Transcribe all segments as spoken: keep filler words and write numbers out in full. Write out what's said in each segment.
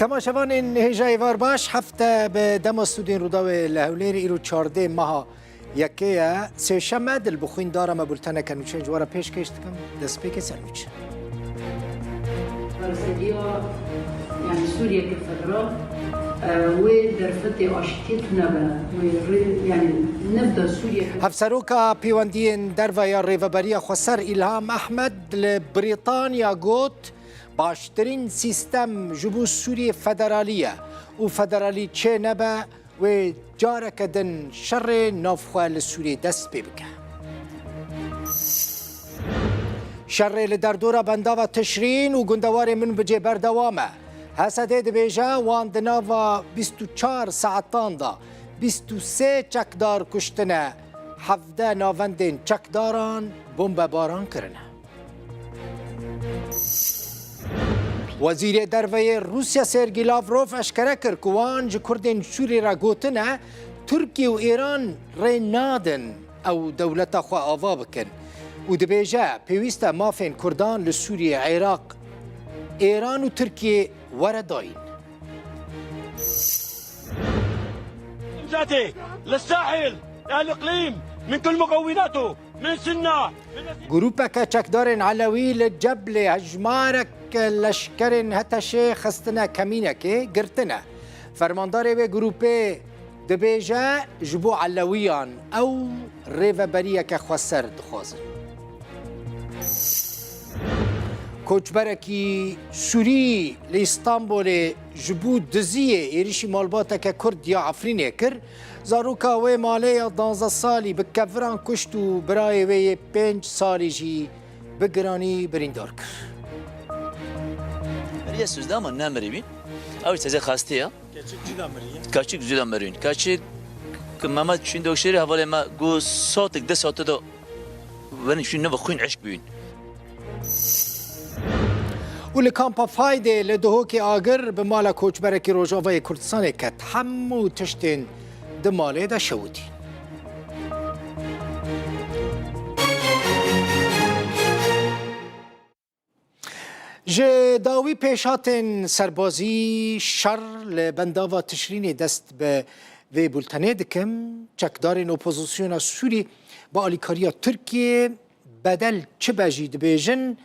Temaşevanên hêja êvar baş, hefte bi dema stûdyoyên Rûdawê li Hewlêrê, îro çardeh meha yekê ye, sêşeme, dilbixwîn dara me bulteneke nûçeyên ji we re pêşkêş dikim. Destpêkê ser nûçe. Bersediya, yani Sûriyeke federal, e, wê derfetê aştiyê tune be. Wê rê, yani nifda Sûriyeke Hevseroka Pêwendiyên Derve ya Rêveberiya Xweser Îlham Ehmed li Brîtanya got, baştirîn sîstem ji bo Sûriyê federalî ye û federalî çê nebe, wê careke din şerê navxwe li Sûriyê dest pê bike. Şerê li derdora bendava Tişrîn û gundewarê Minbicê berdewam e. H S D dibêje, wan di nava bîst û çar saetan de bîst û sê çekdar kuştine, hevdeh navendên çekdaran bombebaran kirine. Wezîrê Derve yê Rûsya Sergî Lavrov eşkere kir ku wan ji Kurdên Sûrî re gotine, Tirkiye û Îran rê nadin ew dewleta xwe ava bikin û dibêje, pêwîst e mafên Kurdan li Sûriyê, Iraq, Îran û Tirkiye were dayîn. ذاتي للساحل، للإقليم، من كل مكوناته، من سنة، من Grûpeke çekdarên Elewî li Ceblê hejmarek leşkerên HTŞê xistine kemînekê, girtine. Fermandarê wê grûpê dibêje, ji bo Elewiyan ew rêveberiyeke xweser dixwazin. Koçberekî Sûrî li Îstanbulê ji bo diziyê êrişî malbateke Kurd ya Efrînê kir. Zaroka wê malê ya danzdeh salî bi keviran kuşt û birayê wê yê pênc salî jî bi giranî birîndar kir. Beriya Sûzdama nemirî wî. Ew teze xastê ya. Keçik cî de mirî ye. Keçik cî de mirîn. Keçik ki Mehmet Şîn Dokşêrî hevalê me got satik, di satik de werin şîn neva xwîn eşk bîn. Û li kampa Faydê li Duhokê agir bi mala koçberekî Rojavayê Kurdistanê ket. Hemû tiştên di malê de şewitîn. Ji dawî pêşhatên serbazî, şer li bendava Tişrînê dest bi vê bultenê dikim. Çekdarên opozisyona Sûrî bi alîkariya Tirkiyê, bedel çi be jî, dibêjin,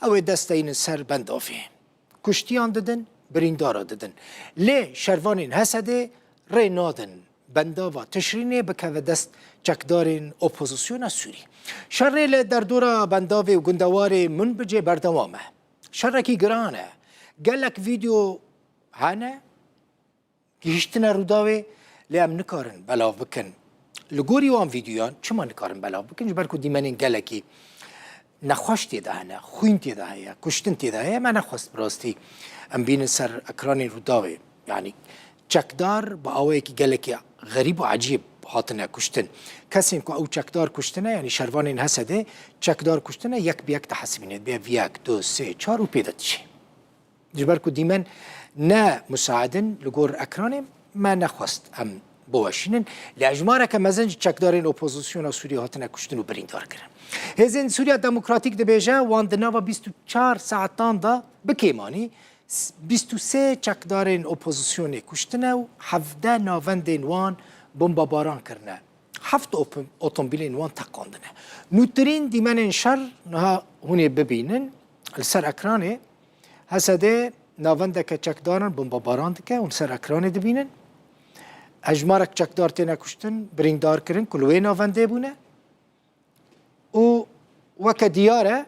ew ê dest deynin ser bendavê. Kuştiyan didin, birîndara didin. Lê şervanên H S D'ê rê nadin bendava Tişrînê bikeve dest çekdarên opozisyona Sûrî. Şerê li derdora bendavê û gundewarê Minbicê berdewam e. Şerekî giran e. Gelek vîdeo hene, gihîştine Rûdawê, lê em nikarin belav bikin. Li gorî wan vîdeoyan çima nikarin belav bikin? Ji ber ku dîmenên gelekî nexweş tê de hene, xwîn tê de heye, kuştin tê de heye, me nexwest bi rastî em bînin ser ekranên Rûdawê. Yanî çekdar bi awayekî gelekî xerîb û ecîb hatine kuştin. Kesên ku ew çekdar kuştine, yanî şervanên H S D'ê çekdar kuştine, yek bi yek dihesibîne, dibê ev yek, du, sê, çar û pê de diçe. Ji ber ku dîmen ne musaid in li gor ekranê, me nexwest em biweşînin. Lê hejmareke mezin ji çekdarên opozisyona Sûriyê hatine kuştin û birîndar kirin. Hêzên Sûriya Demokratîk dibêje, wan di nava bîst û çar saetan de bi kêmanî s-, bîst û sê çekdarên opozisyonê kuştine û hevdeh navendên wan bombebaran kirine. Heft op-, otomobîlên wan teqandine. Nûtirîn dîmenên şer niha hûn ê bibînin li ser ekranê. H S D navendeke çekdaran bombebaran dike, hûn ser ekranê dibînin. Hejmarek çekdar têne kuştin, birîndar kirin ku li wê navendê bûne. Û weke diyar e,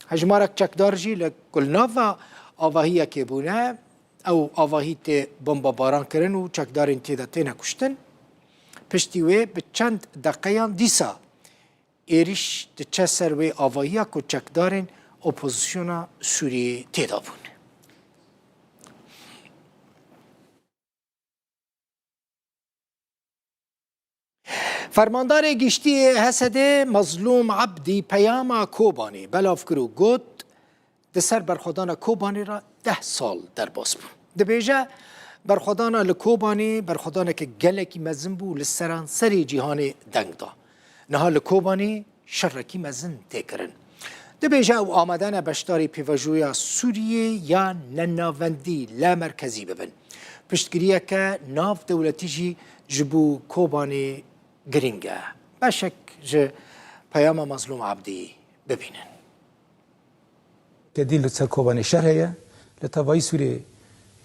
hejmarek çekdar jî li ku li nava avahiyekê bûne, ew avahî tê bombebaran kirin û çekdarên tê de têne kuştin. Piştî wê bi çend deqeyan dîsa êrîş diçe ser wê avahiya ku çekdarên opozisyona Sûriyê tê de bûn. Fermandarê Giştî yê H S D'ê Mezlûm Ebdî peyama Kobanê belav kir û got, di ser berxwedana Kobanê re deh sal derbas bû. Dibêje, berxwedana li Kobanê berxwedaneke gelekî mezin bû, li seranserê cîhanê deng da. Niha li Kobanê şerekî mezin tê kirin. Dibêje ew amade ne beşdarî pêvajoya Sûriyê ya nenavendî li merkezî bibin. Piştgiriyeke navdewletî jî ji bo Kobanê girîng e. Beşek ji peyama Mazlûm Abdî bibînin. Kedî li ser Kobanê şer heye. Li tevayî Sûriyê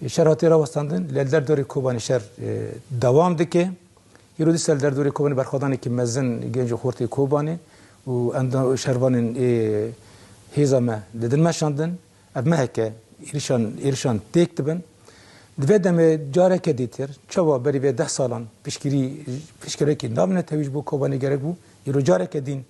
şer hatiye rawestandin, li derdorê Kobanê şer, e, dewam dike. Îro dîsa li derdorê Kobanê berxwedanekî mezin genc û xortê Kobanê û enda-, şervanên, e, hêza me didin meşandin. Ev meheke êrişan, êrişan têk dibin. Di vê demê careke dîtir, çawa berî vê deh salan piştgirî, piştgirekî navnetewî ji bo Kobanê gerek bû, îro careke dîn,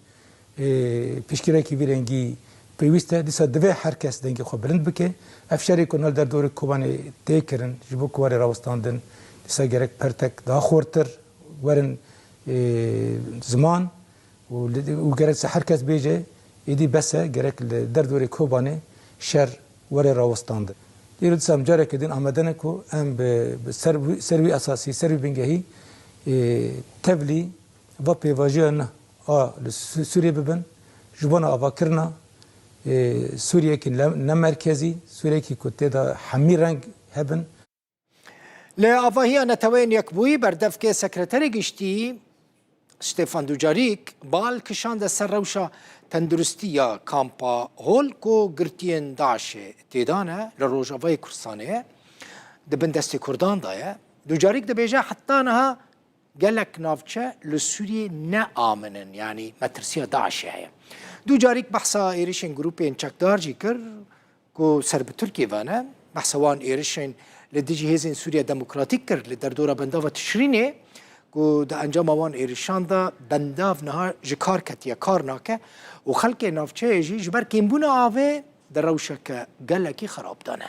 ê, piştgirekî vî rengî pêwîst e. Dîsa divê her kes dengê xwe bilind bike. Ev şerê ku nal derdorê Kobanê tê kirin, ji bo ku were rawestandin, dîsa gerek pertek daha xortir werin, ê, ziman û li, û gerek se her kes bêje, êdî bes e, gerek li derdorê Kobanê şer were rawestandin. Îro dîsa em careke din amade ne ku em bi, bi ser, wî- ser wî esasî, ser wî bingehî, ê, tevlî va pêvajoya nû a li Sû-, Sûriyê bibin, ji bona avakirina, ê, Sûriyekî ne, ne merkezî, Sûriyekî ku tê de hemî reng hebin. Li avahiya Neteweyên Yekbûyî berdevkê Sekreterê Giştî Stefan Dujarîk bal kişande ser rewşa tenduristî ya Kampa Hol ku girtiyên DAIŞê tê de ne li Rojavayê Kurdistanê ye, di bin destê Kurdan de ye. Dujarîk dibêje heta niha gelek navçe li Sûriyê ne amin in, yanî metirsiya DAIŞê heye. Ducarîk behsa êrişên grûpên çekdar jî kir ku ser bi Tirkiyê ve ne. Behsa wan êrişên li dijî hêzên Sûriya Demokratîk kir li derdora bendava Tişrînê ku di encama wan êrişan de bendav niha ji kar ketiye, kar nake û xelkê navçeyê jî ji ber kêmbûna avê di rewşeke gelekî xerab de ne.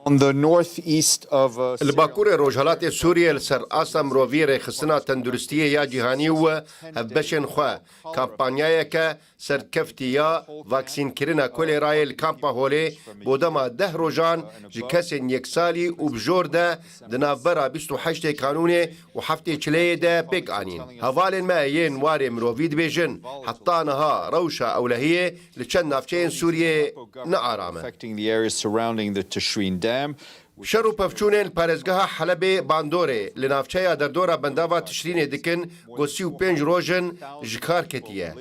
On the northeast of, uh, Li bakurê rojhilatê Sûriyê li ser asta mirovî rêxistina tenduristiyê ya cîhanî û hevbeşên xwe kampanyayeke serkeftî ya vaksînkirina kolêrayê li Kampa Holê bo dema deh rojan ji kesên yeksalî û bi jor de di navbera bîst û heştê Kanûnê û heftê Çileyê de pêk anîn. Hevalên me yên warê mirovî dibêjin, heta niha rewşa ewlehiyê li çend navçeyên Sûriyê ne aram e. Affecting the areas surrounding the Tishreen Dam. Şer û pevçûnên li parêzgeha Helebê Bandorê li navçeya derdora bendava Tişrînê dikin ku sî û pênc roj in ji kar ketiye.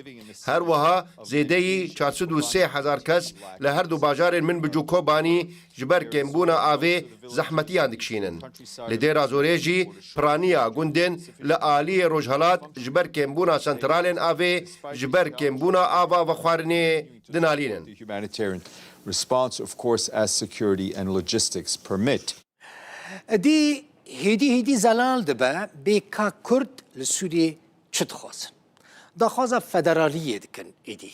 Her wiha zêdeyî çar sed û sê hezar kes li her du bajarên Minbic û Kobanî ji ber kêmbûna avê zehmetiyan dikişînin. Li Dêra Zorê jî piraniya gundên li aliyê rojhelat ji ber kêmbûna santralên avê, ji ber kêmbûna ava vexwarinê dinalînin. The humanitarian response, of course, as security and logistics permit. Êdî hêdî hêdî zelal dibe bê ka Kurd li Sûriyê çi dixwazin. Daxwaza federaliyê dikin êdî.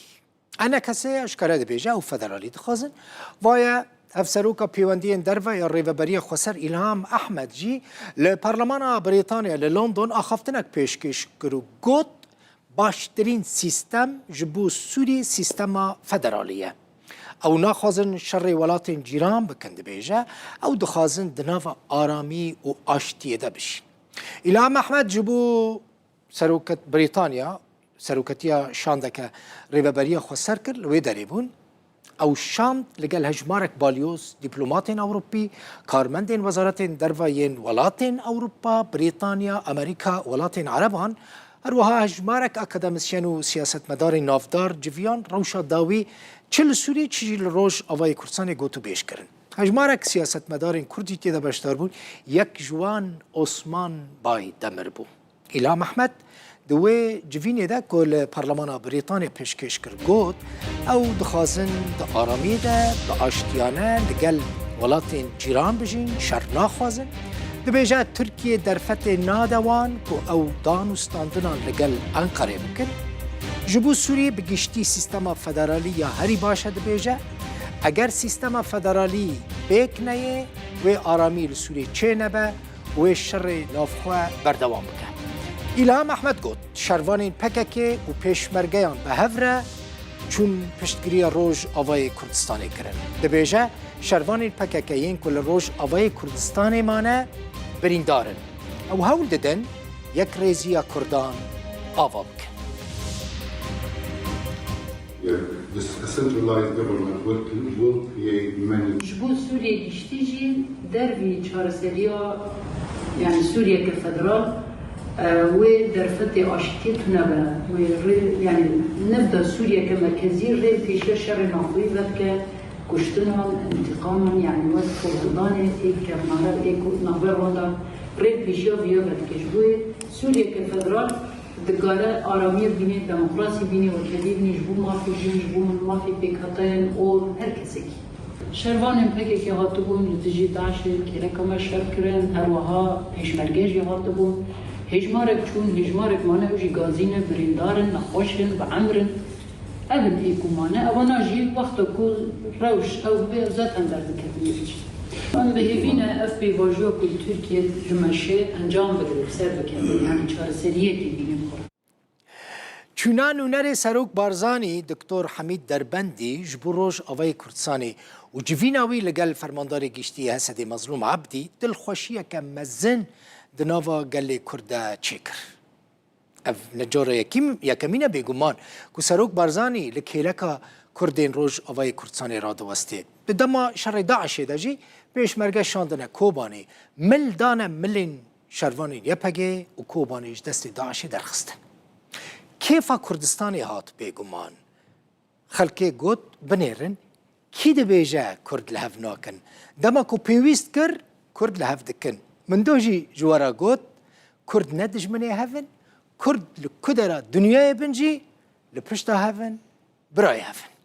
ENKSê eşkere dibêje ew federalî dixwazin. Vaye Hevseroka Pêwendiyên Derve ya Rêveberiya Xweser Îlham Ehmed jî li Parlemana Brîtanya li London axaftinek pêşkêş kir û got, baştirîn sîstem ji bo Sûrî sîstema federalî ye. Ew naxwazin şerê welatên cîran bikin, dibêje, ew dixwazin di nava aramî û aştiyê de bijîn. Îlham Ehmed ji bo Seroket-, Brîtanya, seroketiya şandeke Rêveberiya Xweser kir, li wê derê bûn. Ew şand li gel hejmarek balyoz, dîplomatên Ewropî, karmendên wezaretên derve yên welatên Ewropa, Brîtanya, Amerîka, welatên Ereban, her wiha hejmarek akademisyen û siyasetmedarên navdar civiyan rewşa dawî çi li Sûriyê çi jî li Rojavayê Kurdistanê gotûbêj kirin. Hejmarek siyasetmedarên Kurd jî tê de beşdar bûn, yek ji wan Osman Baydemir bû. Îlham Ehmed di wê civînê de ku li Parlemana Brîtanê pêşkêş kir got, ew dixwazin di aramiyê de bi aştiyane li gel welatên cîran bijîn, şer naxwazin. Dibêje Tirkiye derfetê nade wan ku ew dan û standinan li gel Enqerê bikin. Ji bo Sûriyê bi giştî sîstema federalî ya herî baş e, dibêje, eger sîstema federalî pêk neyê, wê aramî li Sûriyê çê nebe, wê şerê navxwe berdewam bike. Îlham Ehmed got, şervanên P K K û pêşmergeyan bi hev re çûn piştgiriya Rojavayê Kurdistanê kirin. Dibêje, şervanên P K K yên ku li Rojavayê Kurdistanê mane, birîndar in. Ew hewl didin yekrêziya Kurdan ava bikin. The centralized government will, will create many. Ji bo Sûriyê giştî jî dervî çareseriya, yani Sûriyeke federal, e, wê derfetê aştiyê tune be. Wê rê, yani nivda Sûriyeke merkezî rê pêşiya şerê navxweyî vedike, kuştinan, întîqaman, yani wek xorhildanê ê kevnare ê ku navberwan de rê pêşiya viya vedike. Ji bo yê Sûriyeke federal dikare aramiyê bînê, demokrasî bînê, wekheviyê bînê ji bo mafê jin, ji bo mafê pêkhateyên ol, her kesekî. Şervanên P K K hatibûn li dijî DAIŞê kêleka me şer kirin, her wiha pêşmerge jî hatibûn. Hêjmarek çûn, hêjmarek mane, ew jî gazî ne, birîndar in, nexweş in, bi emr in. Ev in ê ku mane, ewana jî wexta ku rewş ew bibe, zaten derdiketin yê biçin. Em bi hêvî ne ev pêvajoya ku li Tirkiye ji meşê encam bigire, bi ser bikeve, yanî çareseriyekê bîne bi xwe re. Çûna nûnerê Serok Barzanî, Doktor Hemîd Derbendî ji bo Rojavayê Kurdistanê û civîna wî li gel Fermandarê Giştî yê H S D'ê Mezlûm Ebdî dilxweşiyeke mezin di nava gelê Kurd de çêkir. Ev ne cara yekîm, yekemîn e bêguman ku Serok Barzanî li kêleka Kurdên Rojavayê Kurdistanê radiwestê. Di dema şerê DAIŞê de jî pêşmerge şandine Kobanê, mil dane milên şervanên Y P G û Kobanê ji destê DAIŞê derxistin. Kêfa Kurdistanê hat bêguman. Xelkê got, binêrin, kî dibêje Kurd li hev nakin? Dema ku pêwîst kir, Kurd li hev dikin. Min doh jî ji we re got, Kurd ne dijminê hev in, Kurd li ku dera dinyayê bin jî li pişta hev in, birayê hev in.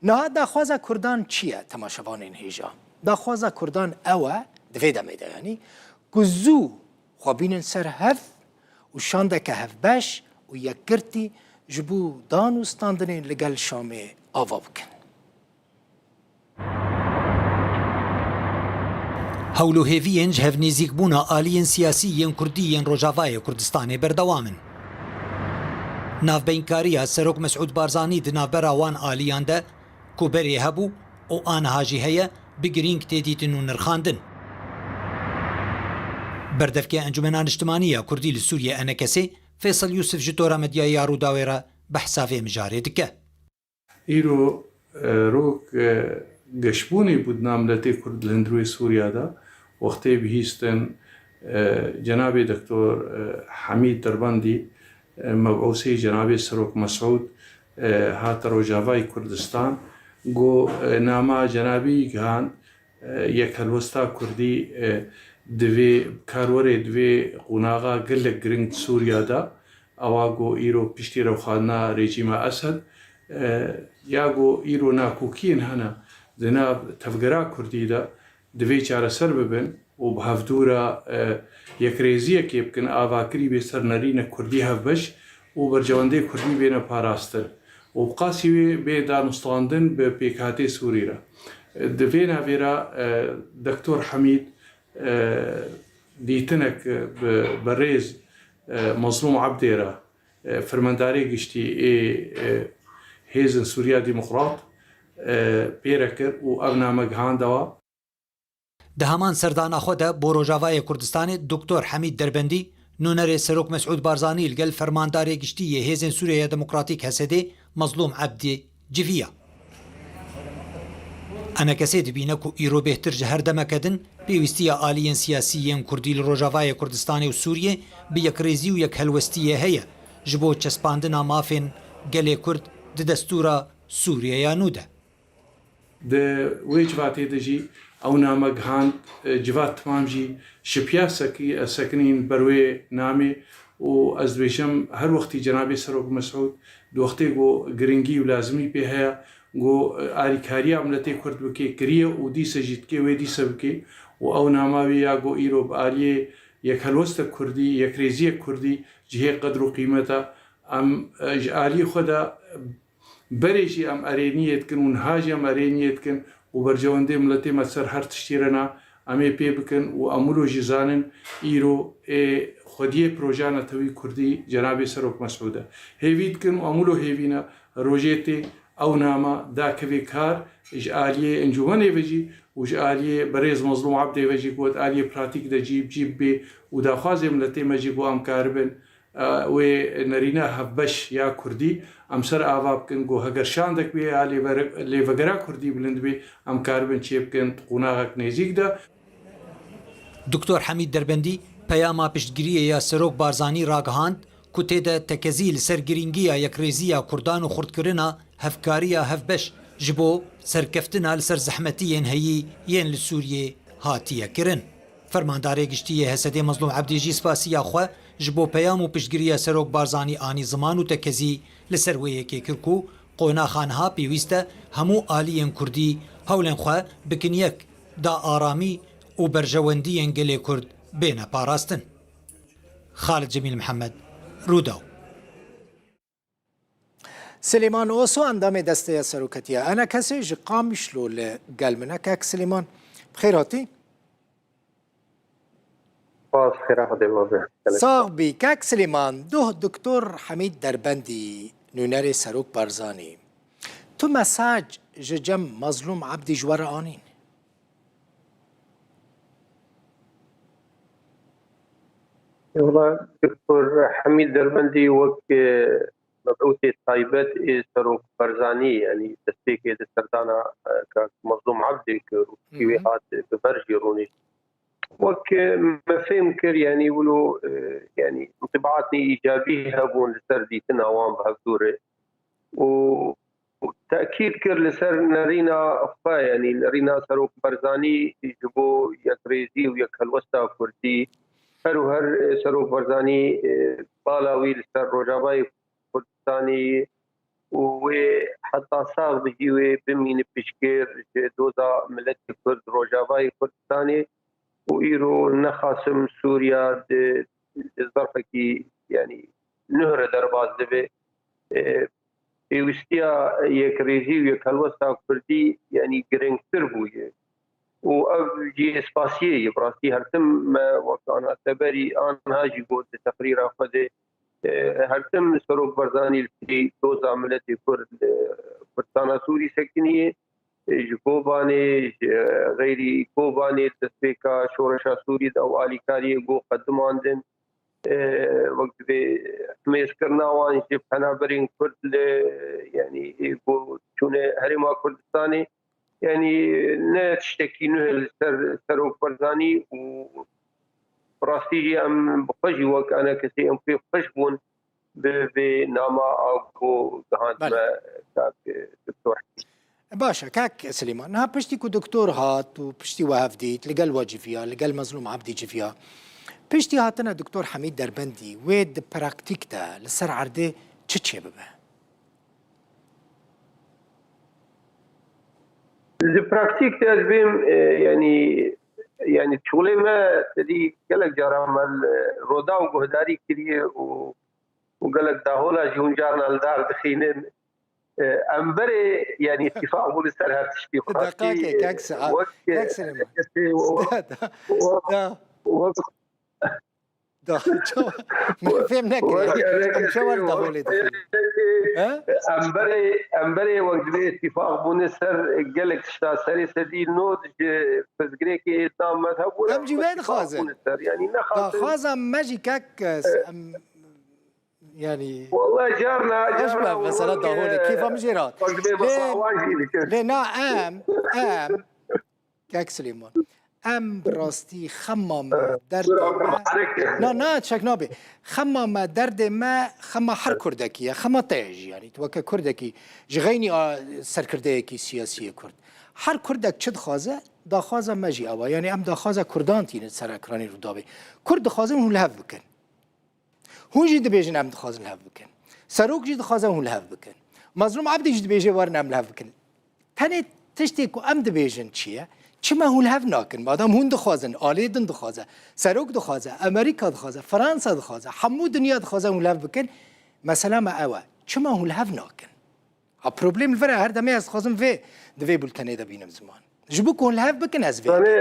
Niha daxwaza Kurdan çi ye, temaşevanên hêja? Daxwaza Kurdan ew e, di vê demê de yanî, ku zû xwe bînin ser hev û şandeke hevbeş û yekgirtî ji bo dan û standinên li gel Şamê ava bikin. Hewl û hêviyên ji hev nêzîkbûna aliyên siyasî yên Kurdî yên Rojavayê Kurdistanê berdewam in. Navbeynkariya Serok Mesûd Barzanî di navbera wan aliyan de ku berê hebû û aniha jî heye, bi girîng tê dîtin û nirxandin. Berdevkê Encumena Niştimanî ya Kurdî li Sûriyê, ENKSê, Feysel Yûsif ji tora medyaya Rûdawê re behsa vê mijarê dike. Îro, e, rok, e, geşbûnê bû di nav miletê Kurd li hundirê Sûriya de, wextê bihîstin, e, cenabê Doktor, e, Hemîd Derbendî, e, mebûsê cenabê Serok Mesûd, e, hate Rojavayê Kurdistan, got, e, nama cenabê yî gihand, e, yekhelwesta Kurdî, e, divê, karwerê divê qonaxa gelek giring di Sûriya de, ewa got îro piştî rewxandina rejîma Esed, e, ya got îro nakokiyên hene di nav tevgera Kurdî de, divê çareser bibin û bi hevdû re, e, yekrêziyekê bikin, avakirî bê ser nerîne Kurdî hevbeş û berjewendê Kurdî bêne parastin û bi qasî wê bê danûstandin bi pêkhatê Sûrî re. Di vê navê re, e, Doktor Hemîd, e, dîtinek bi berêz, e, Mezlûm Ebdê re, e, Fermandarê Giştî ê, e, Hêzên Sûriya Demokrat, e, pê re kir û ev name gihandewa. Di heman serdana xwe de bo Rojavayê Kurdistanê Doktor Hemîd Derbendî, nûnerê Serok Mesûd Barzanî li gel Fermandarê Giştî yê Hêzên Sûriyeya Demokratîk, H S D'ê, Mezlûm Ebdî civiya. ENKSê dibîne ku îro bêhtir ji her demeke din pêwîstiya aliyên siyasî yên Kurdî li Rojavayê Kurdistanê û Sûriyê bi yekrêzî û yekhelwestiyê heye ji bo çespandina mafên gelê Kurd di destûra Sûriyeya nû de. Di wê civatê de jî ew name gihand, e, civat timam jî şipiya sekî-, sekinîn ber wê namê û ez dibêjim her wextî cenabê Serok Mesûd di wextê ku giringî û lazimî pê heye ku, e, alîkariya miletê Kurd bike, kiriye û dîse jî dike wê dîse bike û ew nama wê ya ku îro bi aliyê yekhelwestek Kurdî, yekrêziyek Kurdî cihê qedr û qîmet e. Em, e, ji aliyê xwe de Berê jî em erêniyê dikin û niha jî em erêniyê dikin û berjewendê miletê me ser her tiştî re na, em ê pê bikin û em wilo jî zanin îro ê xwediyê proja netewî Kurdî cenabê Serok Mesûd e. Hêvî dikin û em wilo hêvî ne rojê tê ew nama dakevê kar ji aliyê encûmenê ve jî û ji aliyê berêz Mezlûm Ebdê ve jî ku di aliyê pratîk de cî bi cî bibê û daxwazê miletê me jî ku em karibin Wê nerîna hevbeş ya kurdî em ser ava bikin ku heger şandek wê ya lêver-, lêvegera kurdî bilind bê, em karibin çê bikin di qonaxek nêzîk de. Doktor Hemîd Derbendî peyama piştgiriyê ya Serok Barzanî ragihand ku tê de tekezî li ser girîngiya yekrêziya kurdan û xurtkirina hevkariya hevbeş ji bo serkeftina li ser zehmetiyên heyî yên li Sûriyê hatiye kirin. Fermandarê Giştî yê H S D'ê Mezlûm Ebdî jî spasiya xwe ji bo peyam û piştgiriya Serok Barzanî anî ziman û tekezî li ser wê yekê kir ku qonaxa niha pêwîst e hemû aliyên kurdî hewlên xwe bikin yek da aramî û berjewendiyên gelê kurd bêne parastin. Xalid Cemîl Mihemed, Rûdaw. Silêman Oso endamê Desteya Seroketiya E N K S'ê ji Qamişlo li gel min e. Kek Silêman, bi xêr hatî. Spas, xêra Xwedê bi we be. Sax bî. Kek Silêman, doh Doktor Hemîd Derbendî, nûnerê Serok Barzanî, tu mesaj ji cem Mezlûm Ebdî ji we re anîn? Wela, Doktor Hemîd Derbendî wek, e, mebûtê taybet ê Serok Barzanî, yanî destpêkê di serdana, e, kak Mezlûm Ebdê kir û piştî wê hat bi vir jî rûnişt. Wek, e, me fêm kir, yanî wilo, e, yanî întibaatnê îcabî hebûn li ser dîtina wan bi hevdû re. Û tekîd kir li ser nerîna xwe, yanî nerîna Serok Barzanî ji bo yekrêzî û yekhelwesta kurdî. Her û her, e, Serok Barzanî, e, bala wî li ser Rojavayê Kurdistanê û wê heta sax bijî wê bimîne piştgir ji doza miletê Kurd Rojavayê Kurdistanê û îro nexasim Sûriya di, di zerfekî, yanî nuh re derbas dibe. E, pêwîstiya yekrêzî û yekhelwesta Kurdî, yanî giringtir bûye. Û ev jî spasiyê ye. Bi rastî her tim me wek ana teberî anha jî got di teqrîra xwe de, e, her tim Serok Barzanî li pêşî doza miletê Kurd, e, Kurdistana Sûrî sekiniye. E, ji Kobanê, ji, e, xeyrî Kobanê destpêka şoreşa Sûrî de ew alîkariyê got qedimandin. E, wek divê himêzkirina wan ji penaberên Kurd li, yanî, ê ku çûne Herêma Kurdistanê, yanî ne tiştekî nû ye li ser Serok Barzanî û bi rastî jî em bi xwe jî wek E N K S'ê em pê xweş bûn bi vê nama a ku gihand Belê. me kak Doktor. Baş e, kak Silêman. Niha piştî ku doktor hat û piştî we hev dît, li gel we civiya, li gel Mezlûm Ebdî civiya. Piştî hatina Doktor Hemîd Derbendî, wê di praktîk de li ser erdê çi çêbibe? Di praktîk de ez bêm, e, yanî, yanî çolê me tedî gelek caran me li Rodaw guhdarî kiriye û û gelek dahola jî hûn carna li dar dixînin. E, em berê, yanî, îtîfaq bûn li ser her tiştî. Bi rastî, deqakê, e, kek Siha-, wek, e, kek Silêman. Kesê, Da, da, wek, da. Da, çawa? Me fêm nekiriye. Wek, Em çawa li daholê dixînin? He? Em berê, em berê wek divê îtîfaq bûne ser gelek tişta serê sedî nod ji pirsgirêkê êta me hebûne. Em jî wê dixwazin. Yanî, nexwazin. Daxwaza me jî kek, e, em Yanî, Wallahi carna, baş carna be, mesela wek, dahol e, e, kêfa min jê re hat. Wek divê Lê, mesela wan jî dikin. Lê na em, em, Kek Silêman, em bi rastî xema me, derdê me, na, na, çek nabê. Xema me, derdê me, xema her Kurdekî ye, xema te ye jî, yanî tu weke Kurdekî, ji xeynî a serkirdeyekî siyasî yê Kurd. Her Kurdek çi dixwaze, daxwaza me jî ew e. Yanî em daxwaza Kurdan tînin ser ekranê Rûdawê. Kurd dixwazin hûn li hev bikin. Hûn jî dibêjin em dixwazin li hev bikin. Serok jî dixwaze hûn li hev bikin. Mezlûm Ebdî jî dibêje werin em li hev bikin. Tenê tiştê ku em dibêjin çi ye? Çima hûn li hev nakin? Madam hûn dixwazin, aliyê din dixwaze, Serok dixwaze, Amerîka dixwaze, Fransa dixwaze, hemû dinya dixwaze hûn li hev bikin. Mesela me ew e. Çima hûn li hev nakin? Ha, problem li vir e, her demê ez dixwazim vê, di vê bultenê de bînim ziman. Ji bo ku hûn li hev bikin ez vê Yanî,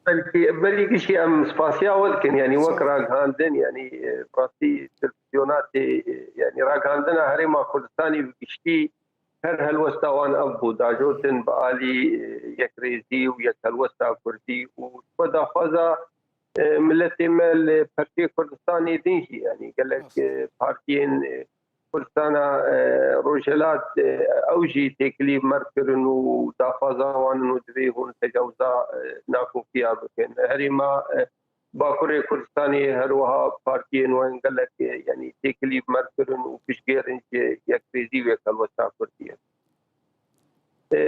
Belkî, belkî giştî em spasiya we dikin, yanî wek Sağ ol. ragihandin, yanî, e, rastî televîzyona tê, e, yanî ragihandina Herêma Kurdistanê bi giştî her helwesta wan ev bû, dajotin bi alî, e, yekrêzî û yekhelwesta Kurdî û xwe daxwaza e, miletê me li perçeyê Kurdistanê din jî, yanî gelek, Rast. e, partiyên, e, Kurdistana, e, Rojhilat, e, ew jî têkilî merv kirin û daxwaza wan in û divê hûn tecawuza, e, nakokiya bikin. Herêma, e, Bakurê Kurdistanê her wiha partiyên wan gelek, e, yanî têkilî merv kirin û piştgêr in ji yekrêzî wê helwesta Kurdiyê. E,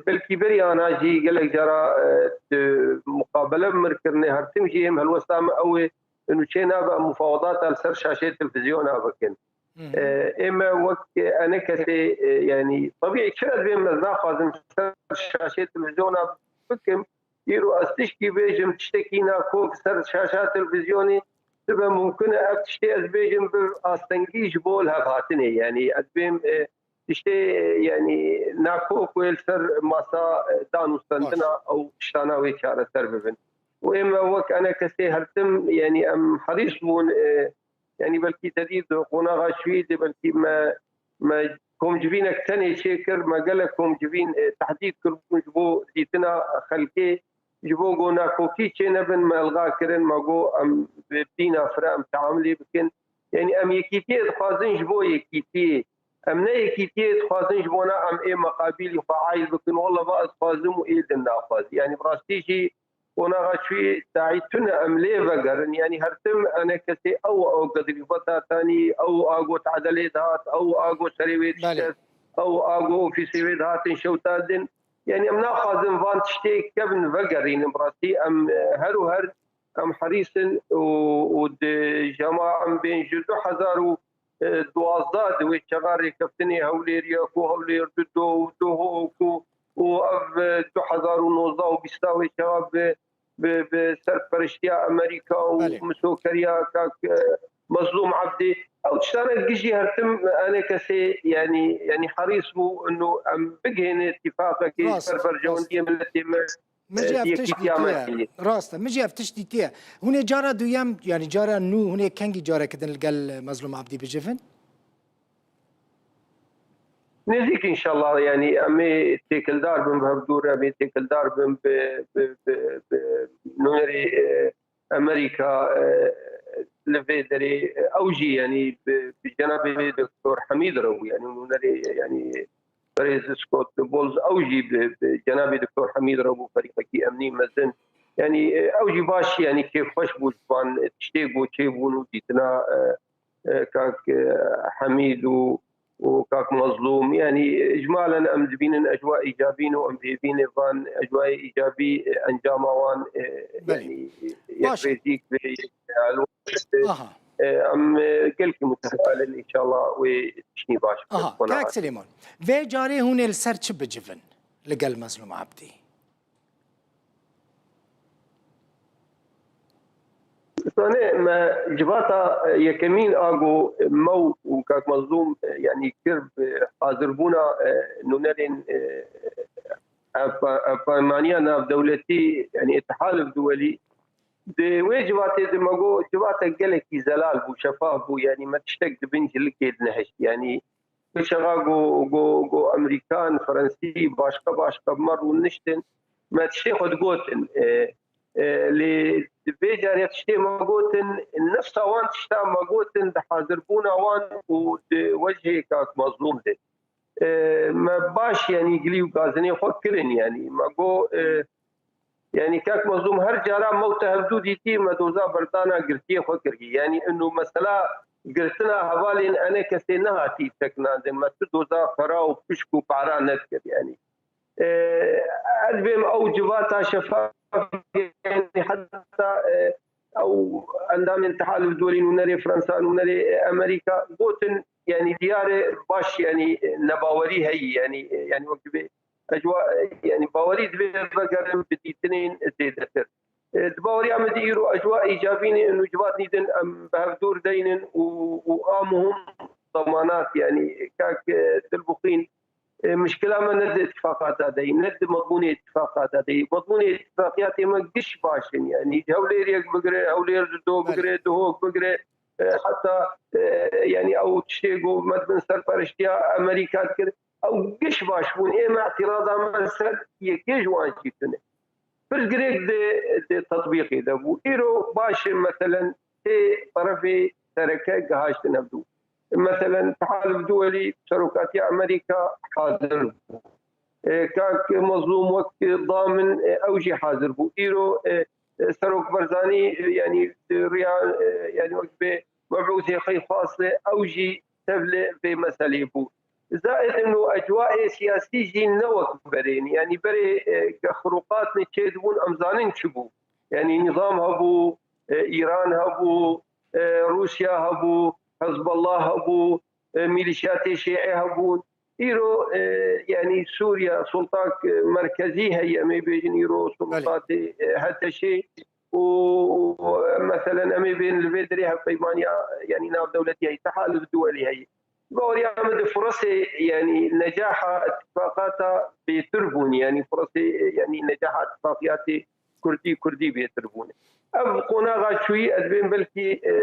belkî berî ana jî gelek cara, e, di muqabele bi mir kirine, her tim jî êm helwesta me ew ê, nûçe nabe em mufawedata li ser şaşeyê televîzyona bikin. Hı hı. E, ê me wek, e, enekesê, e, yanî, tebî çira dibêm ez naxwazim ser şaşeyê televîzyona bikim, îro ez tişkî bêjim, tiştekî nakok ser şaşa televîzyonê, dibe mumkin e ev tiştê ez bêjim bi astengî ji bo li hev hatinê. Yanî ez bêm, e, tiştê, e, yanî nakok wê li ser masa, e, danûstendina Baş. ew tiştana wê çareser bibin. Û ê me wek enekesê her tim, yanî em herîs bûn, e, yanî belkî te dît di qonaxa şûyî de belkî me, me komcivînek tenê çêkir, me gelek komcivîn, e, tehdît kiribûn ji bo dîtina xelkê, ji bo ku nakokî çênebin, me ilga kirin, me got em bi dîna fire em teamilê bikin. Yanî em yekîtiyê dixwazin ji bo yekîtiyê. Em ne yekîtiyê dixwazin ji bona em ê meqabîlî xwe ayl bikin. Walla va ez dixwazim û ê din naxwaz. Yanî bi rastî jî qonaxa çûyî daî tune em lê vegerin. Yanî her tim enekesê ew, ew gedrîveta tanî, ew a got edelê dihat, ew a got serê wê Belê. dişkest, ew a got ofîsê wê dihatin şewta din. Yanî em naxwazin van tiştê kevin vegerînin. Bi rastî em, e, her û her em herîs in û, û di jema em bên ji du hezar û duwazdeh di wê çaxa rêkeftinê Hewlêrî ya ku Hewlêr di do û Duhok û, û ev, e, du hezar û nozdeh û bîsta wê çaxa bi, bi, bi serperiştiya Amerîka û Belê. misokeriya kak, e, Mezlûm Ebdî. Ew tiştane gijî her tim enekesê, yanî, yanî herîs bû ino em bigihêne tîfaqekê Rast, ser berjewendiyê rast. miletê me. Min jî ev tişt dîtiye. Rast e. Min jî ev tişt dîtiye. Hûn ê cara duyem, yanî cara nû, hûn ê kengî careke din li gel Mezlûm Abdî bicivin? Nêzîk înşallah, yanî em ê têkildar bin bi hevdû re, em ê têkildar bin bi, bi, bi, bi nûnerê, e, Amerîka, e, li vê derê, e, ew jî, yanî bi, bi cenabê Doktor Hemîd re bû, yanî nûnerê, yanî Berêz Scott Bowles, ew jî bi, bi cenabê Doktor Hemîd re bû, ferîqekî emnî mezin. Yanî, e, ew jî baş, yanî kêfxweş bû ji van tiştê ku çêbûn û dîtina, e, e, kak, e, Hemîd û, û kak Mezlûm. Yanî, e, icmalen em dibînin ecwa îcabî ne û em hêvî ne van ecwayê îcabî, e, encama wan, e, Belê. yanî, e, Baş e. yekrêzîk ve, e, Aha. E, em, e, gelkî mutefal in, înşallah wê tiştî baş Aha, bikevin. Kak Silêman, vê carê hûn ê li ser çi bicivin li gel Mezlûm Abdî? Zanê me civata, e, yekemîn a ku me û kak Mezlûm, e, yanî kir bi hazirbûna, e, nûnerên, e, ev, ev peymaniya navdewletî, yanî Îtihal Duwelî, Di wê civatê de me got, civatek gelekî zelal bû, şefaf bû, yanî me tiştek di bin cilikê dinehişt. Yanî bi çaxa ku, ku, ku Amerîkan, Frensî, başqa, başqa bi me rûniştin, me tiştê xwe digotin. E, e, lê di vê carê tiştê me gotin, nefsa wan tişta me gotin, di hazirbûna wan û di wecihê kak Mezlûm de. E, me baş, yanî gilî û gazinê xwe kirin, yanî me got, e, Yanî kak Mezlûm, her cara me û te hevdû dîtî, me doza berdana girtiyê xwe kirî. Yanî ino mesela girtina hevalên enekesê nehatî sekinandin. Me tu doza xera û pişk û para nedikir yanî. E, ez bêm ew civata şefaf, yanî heta, e, ew endamên Îtihal Duwelî, nûnerê Fransa, nûnerê Amerîka gotin, yanî diyar e baş, yanî nebawerî heyî, yanî, yanî wek dibê ecwa, yanî bawerî divê vegerin bi dîtinên zêdetir. E, di baweriya min de îro ecwa îcabî ne, û civatnî din em bi hevdûr deynin û, û a muhim zemanat, yanî kak, e, Dilbixwîn, e, mişkila me ne di îtifaqata de yî, ne di mezmûnê îtifaqata de yî. Mezmûnê îtifaqiyatê me giş baş in, yanî ji Hewlêriyek bigire, Hewlêr di do Belê. bigire, Duhok bigire, e, heta, e, yanî ew tiştê ku me di bin serperiştiya Amerîka dikir, ew giş baş bûn. Ê me îtîraza me ser yekê ji wan jî tune. Pirsgirêk di, di tetbîqê de bû. Îro baş e, meselen, sê terefê sereke gihaştin hevdû. Meselen, Tehalif Duwelî, serokatiya Amerîka hazir bû. E, kak Mezlûm wek damin, e, ew jî hazir bû. Îro, e, e, Serok Barzanî, e, yanî, e, riya, e, yanî wek bê mebûsê xwe xwast, e, ew jî tevlê vê meselê bû. Zaîdin û ecwaê siyasî jî ne wek berê, yanî berê, e, ke xirûqatnê çêdibûn, em zanin çi bû. Yanî nîzam hebû, e, Îran hebû, e, Rûsya hebû, Hezbollah hebû, e, mîlîşyatê şîî hebûn. Îro, e, yanî Sûriye sultak, e, merkezî heye, em ê bêjin îro Belê. sultatê, e, HTŞê û, û, e, meselen em ê bên li vê derê hevpeymaniya, yanî navdewletî heye, Tehalif Duwelî heye. Baweriya min di furesê, yanî necaha îtifaqata bêtir bûn, yanî furesê, yanî necaha îtifaqiyatê Kurdî, Kurdî bêtir bûn. Ev qonaxa çûyî, ez dibêm belkî, e,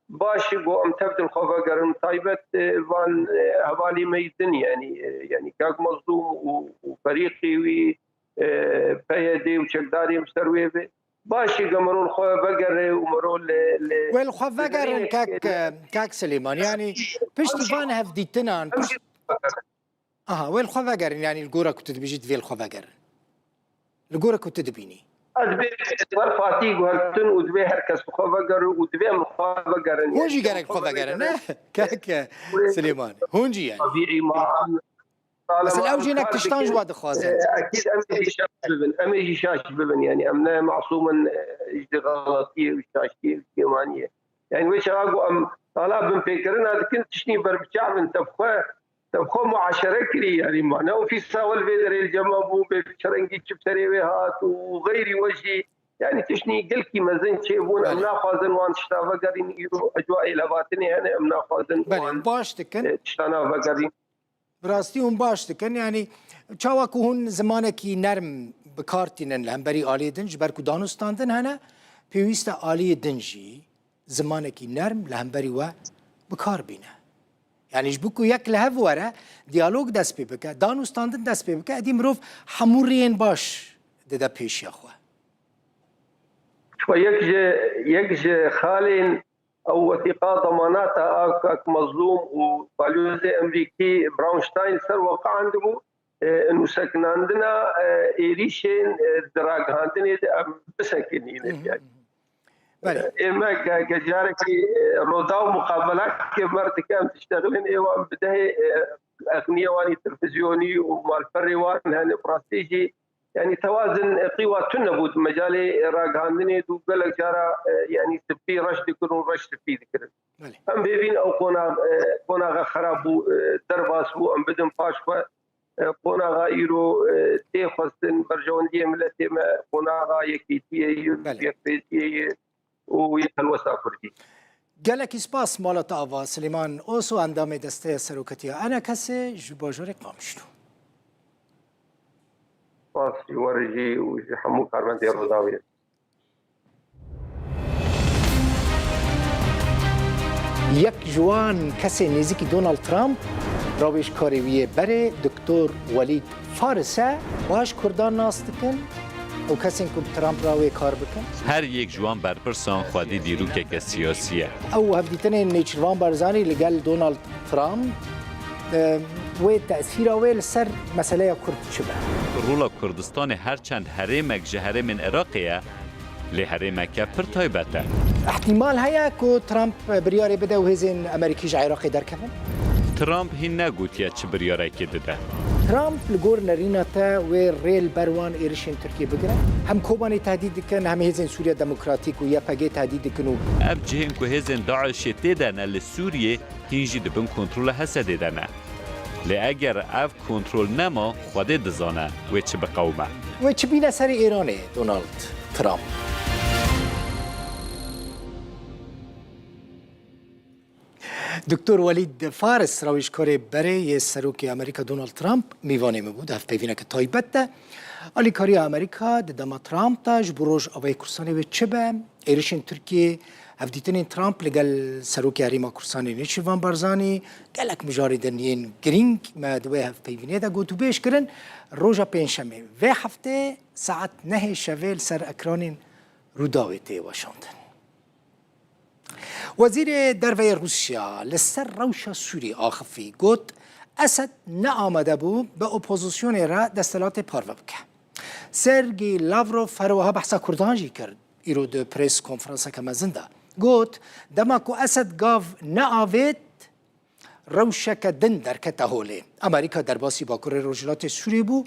baş e ku em tev di xwe vegerin, taybet, e, van, e, hevalê me yî din, yanî, e, yanî Kak Mezlûm û, û ferîqê wî, e, PYD û çekdarê em ser wê be. Baş e ku mero li xwe vegere û mero li, li, Wê li xwe li vegerin, derê, kak, e, kak Silêman. Yanî piştî van hevdîtinan, em pişt-, jî aha, wê li xwe vegerin, yanî li gora ku tu dibêjî divê li xwe vegerin. Li gora ku tu dibînî. Ez dibê wer partî guhertin û divê her kes bi xwe vegere û divê em li xwe vegerin. Hûn jî gerek xwe vegerin, ne? Kak Silêman. Hûn jî yanî. Tebîî ma em Mesela ew jî nek tiştan ji we dixwazin. E, ekîd em ê jî şaş bibin. Em ê jî şaş bibin. Yanî em ne masûm in, e, ji xeletiyê û şaşiyê û kêmaniyê. Yanî wê çaxa ku em tala binpêkirina dikin, tiştî berbiçav in, tevxwe, tevxwe muaşere kirî. Yanî ma ne ofîsa we li vê derê li cem me bû, bê çi rengî çi bi serê wê hat û xeyrî we jî. Yanî tiştî gelkî mezin çêbûn. Em Belê. naxwazin wan tişta vegerîn. Îro ecwa êlhevatinê hene, em naxwazin Belê, wan, baş dikin. e, tiştana vegerîn. Bi rastî hûn baş dikin. Yanî çawa ku hûn zimanekî nerm bi kar tînin li hemberî aliyê din, ji ber ku danûstandin hene, pêwîst e aliyê din jî zimanekî nerm li hemberî we bi kar bîne. Yanî ji bo ku yek li hev were, diyalog dest pê bike, danûstandin dest pê bike, êdî mirov hemû rêyên baş dide pêşiya xwe. Xwe yek ji, yek ji xalên ew wesîqa demanata a kak Mezlûm û balyozê Emerîkî Brownstein ser we qehendibû, e, nûsekinandina, e, êrîşên, e, di ragihandinê de em bisekinînin. Hı hı, hı hı. Belê. E, ê me ge-, ge carekî, e, roda û muqabelakê mer dike, em diştexilin ê wan bi dehê, e, exniyê wan î televîzyonî û malperê wan hene, bi rastî jî Yanî tewazin, e, qîwa tune bû di mecalê ragihandinê de û gelek cara, e, yanî spî reş dikirin û reş spî dikirin. Belê. Em bêvîn ew qona-, e, qonaxa xerab bû, e, derbas bû, em bidin paş xwe. E, qonaxa îro, e, tê xwestin, berjewendiyê miletê me, qonaxa yekîtiyê ye, Belê. yekpêtiyê ye. û yê helwesta Kurdî. Gelekî spas mala te ava Silêman Oso, endamê Desteya Seroketiya ENKSê ji bajarê Qamişlo. Spas ji we re jî û ji hemû karmendê Rûdawê. Yek ji wan kesên nêzîkî Donald Trump, rawêjkarê wî yê berê, Doktor Welîd Faris e, wiha ji Kurdan nas dikin û kesên ku bi Trump re wê kar bikin. Her yek ji wan berpirsan xwedî dîrokeke siyasî ye. Ew hevdîtinên Nêçîrvan Barzanî li gel Donald Trump, e, wê tesîra wê li ser meseleya Kurd çi be? Rola Kurdistanê her çend herêmek ji herêmên Iraqê ye, lê herêmeke pir taybet e. Îhtîmal heye ku Trump biryarê bide û hêzên Amerîkî ji Iraqê derkevin? Trump hîn negotiye çi biryarekê dide. Trump li gor nerîna te wê rê li ber wan êrişên Tirkiyê bigire? Hem Kobanê tehdît dikin, hem hêzên Sûriya Demokratîk û Y P G tehdît dikin û Ev cihên ku hêzên DAIŞê tê de ne li Sûriyê, hîn jî di bin kontrola Hesedê de ne. Lê eger ev kontrol nema, Xwedê dizane wê çi biqewime. Wê çi bîne serê Îranê, Donald Trump? Doktor Welîd Faris, rawêjkarê berê yê Serokê Amerîka Donald Trump, mîvanê min bû di hevpeyvîneke taybet de. Alîkariya Amerîka di dema Trump de ji bo Rojavayê Kurdistanê wê çi be? Êrişên Tirkiyê Hevdîtinên Trump li gel Serokê Herêma Kurdistanê Nêçîrvan Barzanî gelek mijarê din yên girîng me di wê hevpeyvînê de gotûbêj kirin. Roja Pêncşemê vê heftê saet nehê şevê li ser ekranên Rûdawê tê weşandin. Wezîrê Derve yê Rûsya li ser rewşa Sûriyê axifî, got, Esed ne amade bû bi opozisyonê re desthilatê parve bike. Sergî Lavrov her wiha behsa Kurdan jî kir. Îro di prês konferanseke mezin de got, dema ku Esed gav neavêt, rewşeke din derkete holê. Amerîka derbasî Bakurê Rojhilatê Sûriyê bû,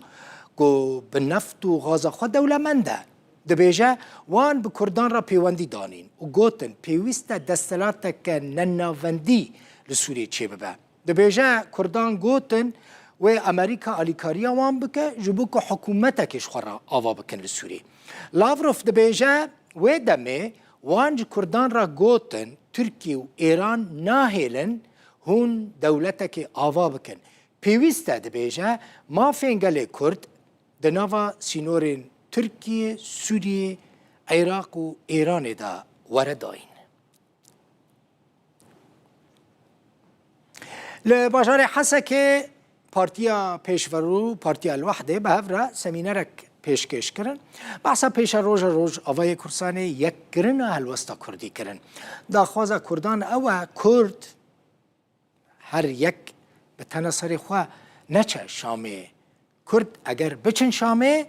ku bi neft û gaza xwe dewlemend e. Dibêje, wan bi Kurdan re pêwendî danîn û gotin, pêwîst e desthilateke nenavendî li Sûriyê çêbibe. Dibêje, Kurdan gotin, wê Amerîka alîkariya wan bike, ji bo ku hikûmetekê ji xwe re ava bikin li Sûriyê. Lavrov dibêje, wê demê wan ji Kurdan re gotin, Tirkiye û Êran nahêlin hûn dewletekê ava bikin. Pêwîst e, dibêje, mafên gelê Kurd di nava sînorên Tirkiye, Sûriye, Iraq û Êranê de were dayîn. Li bajarê Hesekê Partiya Pêşverû, Partiya El-Wehdê bi hev re semînerek pêşkêş kirin. Behsa pêşeroja Rojavayê Kurdistanê, yekkirina helwesta Kurdî kirin. Daxwaza Kurdan ew e, Kurd her yek bi tena serê xwe neçe Şamê. Kurd eger biçin Şamê,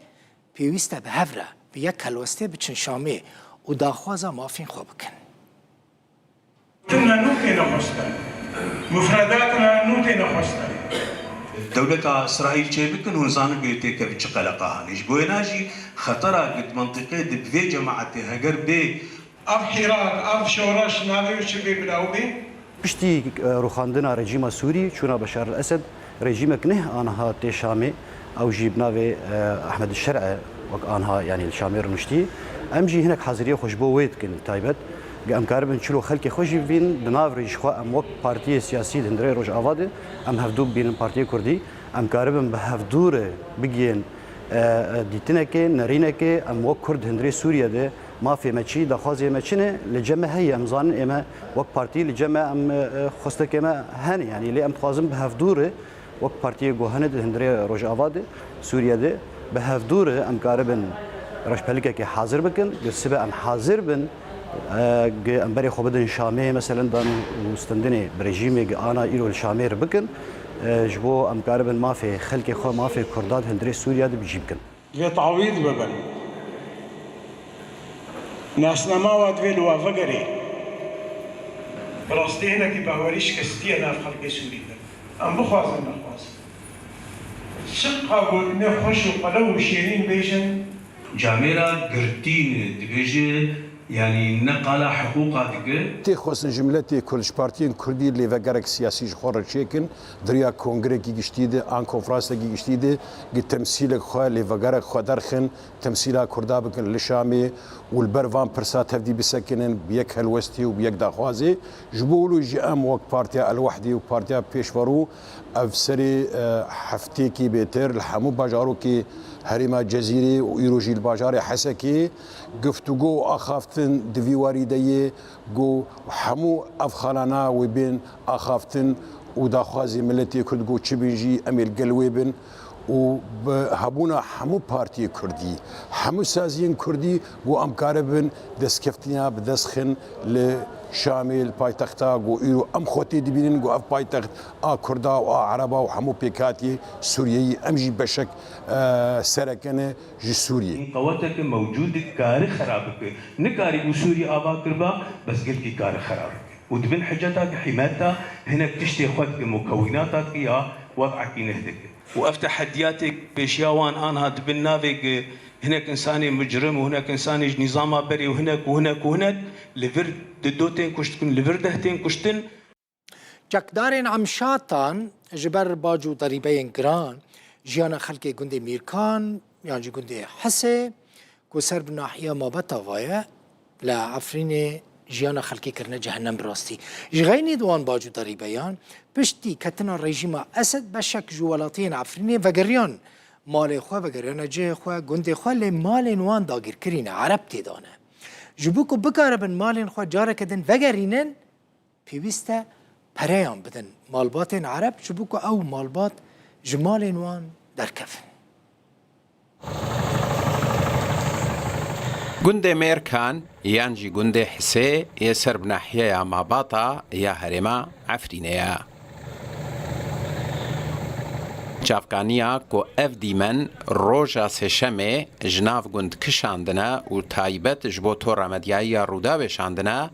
pêwîst e bi hev re, bi yek helwestê biçin Şamê û daxwaza mafên xwe bikin. Tuna nû têne xwestin. Mufredatna nû têne xwestin. Dewleta Îsraîl çêbikin, hûn zanin ku yê têkevin çi qeleqa hene. Ji bo wêna jî xetera ku di mentiqê de bi vê cemaetê heger bê. Ev hîrak, ev şoreş navê wî çi bê bila ew bê? Piştî rûxandina rejîma Sûrî, çûna Beşar el Esed, rejîmek neh aniha tê Şamê, ew jî bi navê Ehmed Şer'e wek aniha, yanî li Şamê rûniştî. Em jî hinek haziriyê xwe ji bo wê dikin taybet. Em karibin çilo xelkê xwe jî bibînin, di nav rê jixwe em wek partiyê siyasî di hundirê Rojava de em hevdû bibînin partiyê Kurdî. Em karibin bi hevdû re bigihên dîtinekê, nerînekê, em wek Kurd di hundirê Sûriye de mafê me çi, daxwazê me çi ne, li cem me heye, em zanin ê me wek partî li cem me em xwestekê me hene, yanî lê em dixwazin bi hevdû re wek partiyê ku hene di hundirê Rojava de, Sûriye de, bi hevdû re em karibin reşpelikekê hazir bikin, ku sibe em hazir bin, ku em berê xwe bidin Şamê, meselen dan û stendinê bi rejîmê ku ana îro li Şamê re bikin, ji bo em karibin mafê xelkê xwe, mafê Kurdan di hundirê Sûriye de bi cî bikin. Divê tawîd bibin. Nasnama we divê li we vegerê. Bi rastî hinekî bawerî şikestiye nav xelkê Sûrî de. Em bixwazin nexwazin. Çiqa gotinê xweş û qelew û şêrîn bêjin. Camêra girtî ne, dibêje, yanî ne qala hiqûqa dike. Tê xwestin ji miletê Kurd, ji partiyên Kurdî lêvegerek siyasî ji xwe re çêkin. Di riya kongrekî giştî de an konferanseke giştî de gi temsîlek xwe, lêvegerek xwe derxin, temsîla Kurda bikin li Şamê û li ber van pirsa tevdî bisekinin bi yek helwestî û bi yek daxwazê. Ji bo wilo jî em wek Partiya El Wehdî û Partiya Pêşverû ev serê heftêkî bêtir li hemû bajarokê herêma Cezîrê û îro jî li bajarê Hesekê guftûgo û axaftin di vî warî de yê. Ku hemû ev xalana wê bên axaftin û daxwazê miletê Kurd ku çi bin jî em ê li gel wê bin û bi hebûna hemû partiyê Kurdî, hemû saziyên Kurdî ku em karibin destkeftîna bi dest xin li Şamê, li paytexta ku îro em xwe tê dibînin ku ev paytext a Kurda û a Ereba û hemû pêkhatiyê Sûriyeyî em jî beşek sereke ne ji Sûriyê. Qeweteke mewcûd e, kare xerab bike. Nikarîbû Sûrî ava kiriba, bes gelkî kare xerab bike. Û di bin hiceta ki hîmeta hinek tiştê xwe dike, mukewînata ki ya wed'ekî neh dike. Û ev tehediyatê pêşiya wan anha di bin navê ki hinek insanê micrim û hinek insanê ji nîzama berê û hinek û hinek û hinek li vir di do tên kuştin, li vir deh tên kuştin. Çekdarên Emşatan ji ber bac û derîbeyên giran jiyana xelkê gundê Mîrkan yan jî gundê Hisê ku ser bi nahiya Mabetava ye li Efrînê jiyana xelkê kirine cehennem bi rastî. Ji xeynî di wan bac û derîbeyan piştî ketina rejîma Esed beşek ji welatiyên Efrînê vegeriyan malê xwe, vegeriyane cihê xwe, gundê xwe lê malên wan dagîrkirî ne, Ereb tê de ne. Ji bo ku bikaribin malên xwe careke din vegerînin, pêwîst e pereyan bidin malbatên Ereb, ji bo ku ew malbat ji malên wan derkevin. Gundê Mêrkan yan jî gundê Hisê yê ser bi nahiyeya Mabata ya herêma Efrînê ye. Çavkaniya ku ev dîmen roja Sêşemê ji nav gund kişandine û taybet ji bo tora medyayî ya Rûdawê şandine,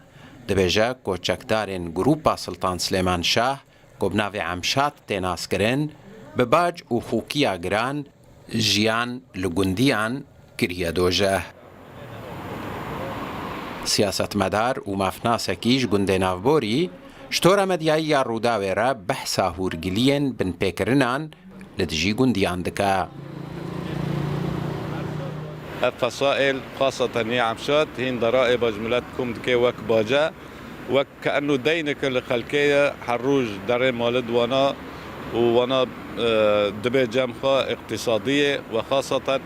dibêje ku çekdarên Grûpa Siltan Silêman Şah, ku bi navê Emşad tê naskirin, bi bac û xûkiya giran jiyan li gundiyan kiriye dojeh. Siyasetmedar û mafnasekî ji gundê navborî, ji tora medyayî ya Rûdawê re behsa hûrgiliyên binpêkirinan li dijî gundiyan dike. Ev fesaîl, xaseten yê Emşad, hîn deraê baş milet kom dike wek bace, wek ke enû deyneke li xelkê ye, her roj derê mali di wana û wana, e, dibe cem xwe îqtîsadî ye we xaseten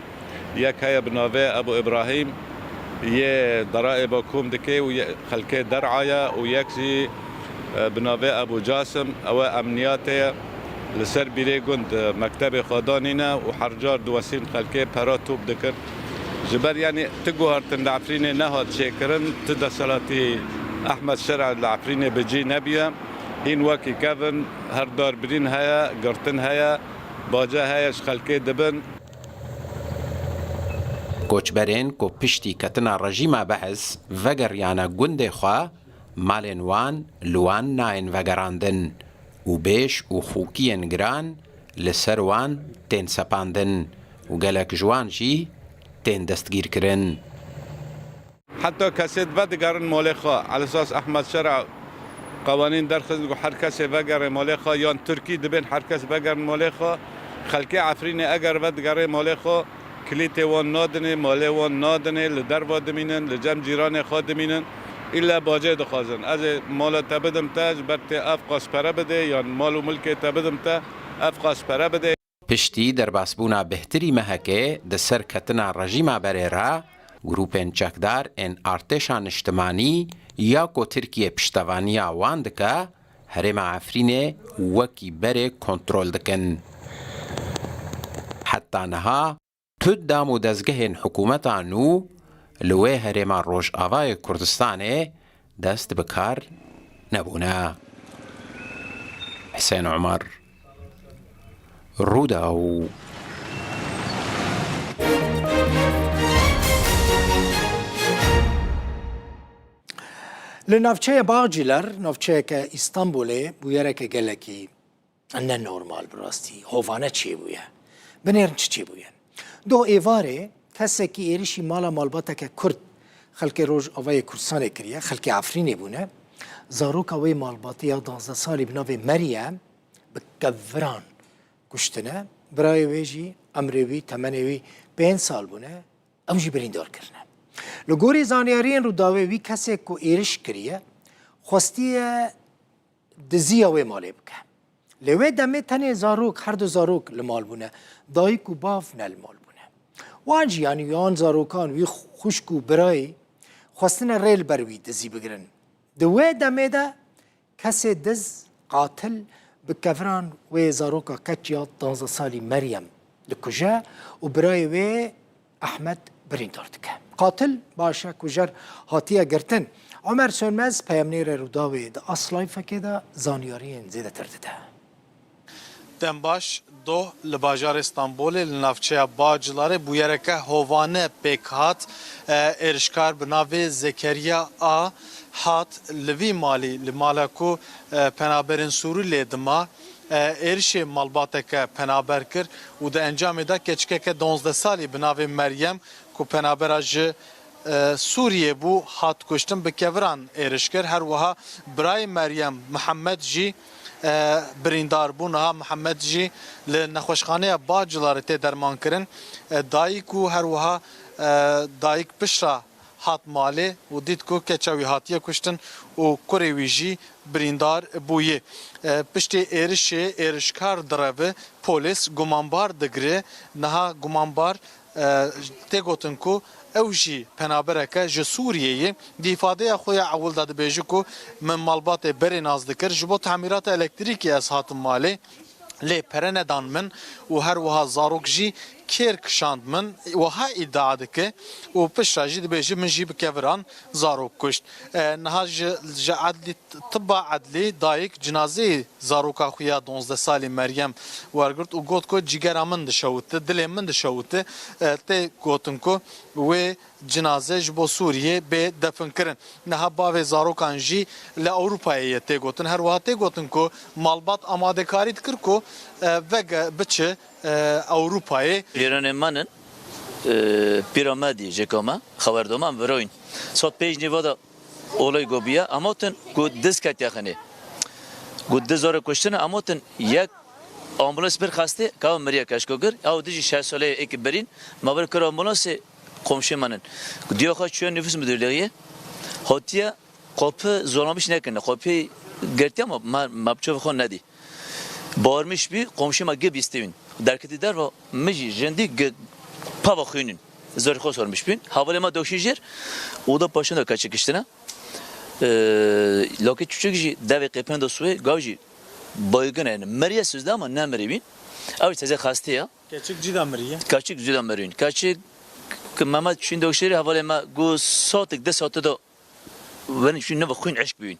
yek heye bi navê Ebû Îbrahîm yê deraê bakom dike û ye-, xelkê der'a ye û yek jî, e, bi navê Ebû Casim, ew e emniyatê ye. Li ser bîrê gund, e, mektebê xwe danîne û her car diwesîn xelkê pera top dikin. Ji ber, yanî, ti guhertin li Efrînê nehat çêkirin, ti desthilatî Ehmed Şer'a li Efrînê bi cî nebûye. Hîn wekî kevin, her darbirîn heye, girtin heye, bace heye, ji xelkê dibin. Koçberên ku piştî ketina rejîma Be'es vegeriyane gundê xwe, malên wan li wan nayên vegerandin û bêş û xûkiyên giran li ser wan tên sepandin û gelek ji wan jî tên destgîrkirin. Heta kesê vedigerin malê xwe. Elesas Ehmed Şer'a qewanîn derxistin ku her kesê vegere malê xwe, yan Tirkî dibên her kes vegerin malê xwe. Xelkê Efrînê eger vedigere malê xwe, kilîtê wan nadinê, malê wan nadinê, li derva dimînin, li cem cîranê xwe dimînin. Îlle bacê dixwazin. Ez ê mala te bidim te, ji ber tê ev qas pere bidê, yan mal û milkê te bidim te, ev qas pere bidê. Piştî derbasbûna bêhtirî mehekê di ser ketina rejîma berê re, grûpên çekdar ên artêşa niştimanî ya ku Tirkiye piştevaniya wan dike, herêma Efrînê wekî berê kontrol dikin. Heta niha tu dam û dezgehên hikûmeta nû li wê herêma Rojavayê Kurdistanê dest bi kar nebûne. Hisên Umar, Rûdaw. Li navçeya Bağcılar, navçeyeke Îstanbulê, bûyereke gelekî ne normal, bi rastî hovane çêbûye. Binêrin çi çêbûye. Doh êvarê kesekî êrişî mala malbateke Kurd xelkê Rojavayê Kurdistanê kiriye, xelkê Efrînê bûne. Zaroka wê malbatê ya duwazdeh salî bi navê Meryem bi keviran kuştine. Birayê wê jî, emrê wî, temenê wî pênc sal bûne, ew jî birîndar kirine. Li gorî zanyariyên Rûdawê, wî kesê ku êriş kiriye, xwestiye diziya wê malê bike. Lê wê demê tenê zarok, her du zarok li mal bûne. Dayik û bav ne li mal bûne. Wan jî, yanî wan zarokan, wî xwişk û birayî xwestine rê li ber wî dizî bigirin. Di wê demê de kesê diz, qatil, bi keviran wê zaroka keç ya duwazdeh salî Meryem dikuje û birayê wê Ehmed birîndar dike. Qatil, baş e, kujer hatiye girtin. Omer Sönmez, peyamnêrê Rûdawê, di Aslifekê de zanyariyên zêdetir dide. Dem baş, doh li bajarê Stenbolê li navçeya Bağcılarê bûyereke hovane pêk hat. E, êrişkar bi navê Zekeriya A hat li vî malî, li mala ku, e, penaberên Sûrî lê dima, e, êrişê malbateke penaber kir û di encamê de keçikeke duwazdeh salî bi navê Meryem ku penabera ji, e, Sûriyê bû, hat kuştin, bi keviran êriş kir. Her wiha birayê Meryem, Mihemed jî, e, birîndar bû. Niha Mihemed jî li nexweşxaneya Bağcılarê tê dermankirin. E, dayik û her wiha, e, dayik piştre hat malê û dît ku keça wî hatiye kuştin û kurê wî jî birîndar bûye. E, piştî êrişê êrişkar direve, polîs gumanbar digire. Niha gumanbar, e, tê gotin ku Ew jî penaberek e ji Sûriyeyê. Di îfadeya xwe ya ewil de dibêje ku min malbatê berê nas dikir. Ji bo temîrata elektrîkê ez hatim malê. Lê pere nedan min û her wiha zarok jî kêr kişand min. Wiha îdia dike û piştre jî dibêje min jî bi keviran zarok kuşt. E, niha ji, ji edlî, tibba edlî dayik cinazeyê zaroka xwe ya duwazdeh salî Meryem wergirt û got ku cîgera min dişewite, dilê min dişewite. E, tê gotin ku wê cinaze ji bo Sûriyê bê definkirin. Niha bavê zarokan jî li Ewropayê ye tê gotin. Her wiha tê gotin ku malbat amadekarî dikir ku, e, vege biçe, e, Ewropayê. Cîranê me nin, e, pîra me dî, jêka me, xeberdo me, em viroyîn. Sat pênc nîva de olay go bûye, em hatin ku diz ketiye xinê. Ku diz zare kuştine, em hatin yek ambulans bir xestê, ka miriye keşko gir, ew dijî şeş salê êk birîn, me bir kir ambulansê komşê me nin. Diya xwe çûye nüfus müdürlüğü, hatiye qapı zorlamış nekirine, qapı girtiye ama me, me bi çavê xwe nedî. Bağırmış bî, komşê me gi bîstî wîn. Derketî derva, min jî jindî gi pava xwînin. Zor xwe sormiş bîn. Hevalê me doşî jêr, oda paşin de keçik kiştine. Ee, Lakê çuçuk jî devê qêpên de suwê, gav jî baygın e, yani miriye sözde ama ne miri bîn. Ew jî teze xastê ya. Keçik cî de miriye. Keçik cî de mirîn. Keçik ki Mehmet şîn doşîrê hevalê me gu satik, di satik de verin şîn neva xwîn eşk bîn.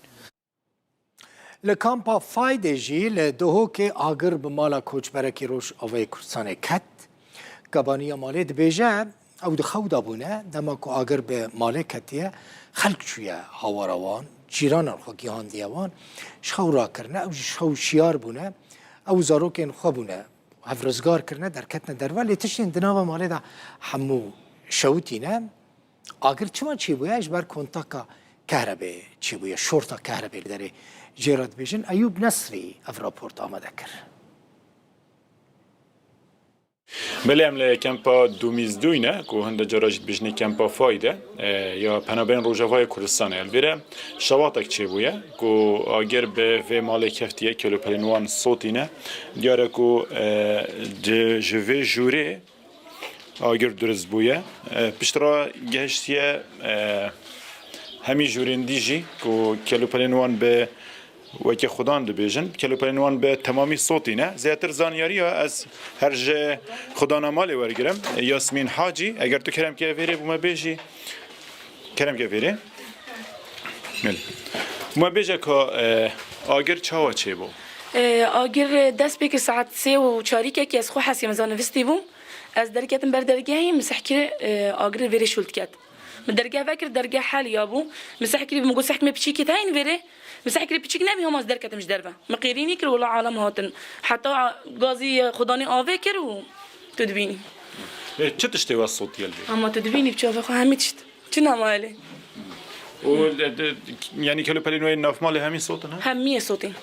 Li kampa Faydê jî li Duhokê agir bi mala koçberekî Rojavayê Kurdistanê ket. Gabaniya malê dibêje, ew di xew de bûne, dema ku agir bi malê ketiye, xelk çûye hawara wan, cîranan xwe gihandiye wan, ji xew rakirine, ew jî ji xew şiyar bûne, ew zarokên xwe bûne, hev rizgar kirine, derketine derve, lê tiştên di nava malê de hemû şewitîne. Agir çima çêbûye? Ji ber kontaka kehrebê çêbûye, şorta kehrebê li derê jê re dibêjin. Eyûb Nesrî ev raport amade kir. Belê, em li kempa Dumîzdûy ne, ku hinde cara jî dibêjinê kempa Fayde, e, ya Penaberên Rojavayê Kurdistanê. Li vêre şewatek çêbûye, ku agir bi vê malê keftiye, kelopelên wan sotîne. Diyar e ku, e, di, ji vê jûrê agir durist bûye. E, piştre gehiştiye, e, hemî jûrên dî jî ku kelopelên wan bi wekî xudan dibêjin, kelopelên wan bi temamî sotî ne. Zêdetir zanyariya ez her ji xudana malê wergirim. Yasmîn Hacî, eger tu kerem ke vêrê bû me bêjî. Kerem ke vêrê. Belê. Me bêje ka, e, agir çawa çêbû? E, agir dest pê kir saet sê û çarîkekî ez xwe hesiyê min zanivistî bûm. Ez derketim ber dergehê, min seh kir, e, agir vêrê şûl diket. Min dergeh vekir, dergeh heliya bû. Min seh kirî, min got, "Seh me piçîkî tayîn vêrê." Min seh kirî piçîk nebî, hema ez derketim ji derve. Min qêrînî kir, wela alem hatin. Heta gazî xudanî avê kir û tu dibînî. Lê çi tiştê we sotiye li vê? Ama tu dibînî bi çavê xwe hemî tişt. Çi namayê lê? Û de, de, yanî kelopelên we nav malê hemî sotin, ha? Hemiyê sotin.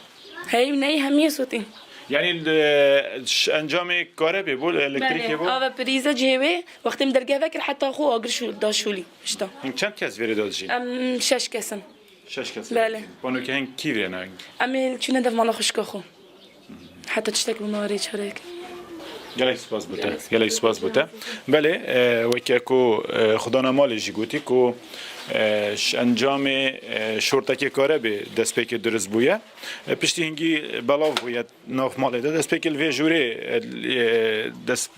Hey, ney, hemiyê sotin. Yanî, e, ş-, encamê karebê bû, elektrîkê bû? Belê, ava prîze cihê wê, wextê min dergeh vekir, heta xwe agir şû-, da şûlî, işte. Hing çend kes vêrê de dijîn? Em şeş kes in. Şeş kes. Belê. Panoke hing kî vêne? Em ê çûne dev mala xwişka xwe. Heta tiştek bi me re çarek. Gelek spas bo te. Gelek spas bo te. Belê, e, weke ku, e, xudana malê jî gotî ku, e, ş-, encamê, e, şortekê karebê destpêkê dirist bûye. E, piştî hingî belav bûye nav malê de. Destpêkê li vê jûrê, e, e, dest,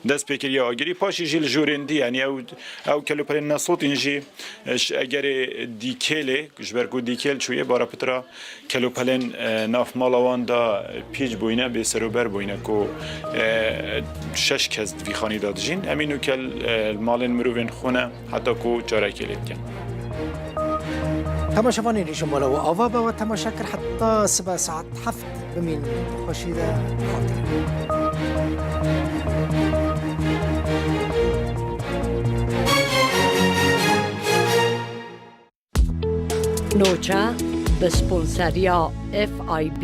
dest pê kiriye agirî. Paşî jî li jûrên dî, yanî ew, ew kelopelên nesotîn jî, e, ji egerê dîkêlê, ji ber ku dîkêl çûye, bara pitra kelopelên, e, nav mala wan de pîç bûyne, bê serober bûyne ku, e, şeş kes di vî xanî de dijîn. Em îno kel, e, li malên mirovên xwe ne. Heta ku çarekê lê dikin. Temaşevanên rêjimala we ava be, we temaşe kir heta sibe saet heft bimîn xweşî de hatî. Noça bi sponseriya F I B.